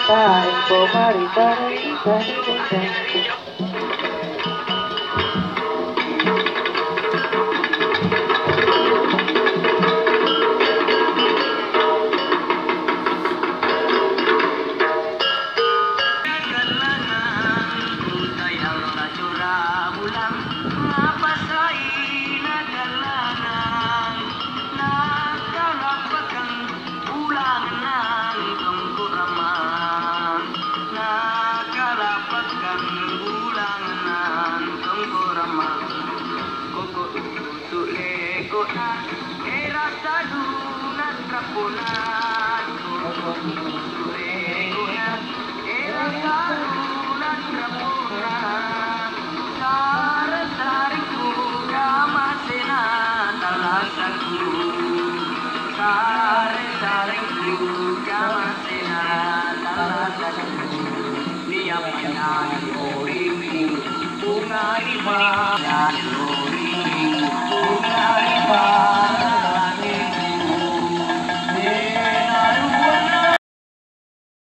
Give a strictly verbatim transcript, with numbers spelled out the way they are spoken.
Taempo mari tareita. Bulangang, nakalappakang bulangang tongko ramang, nakalappakang bulangang tongko ramang. Koko tutu leko'na, era saduna trappona. Koko tutu leko'na,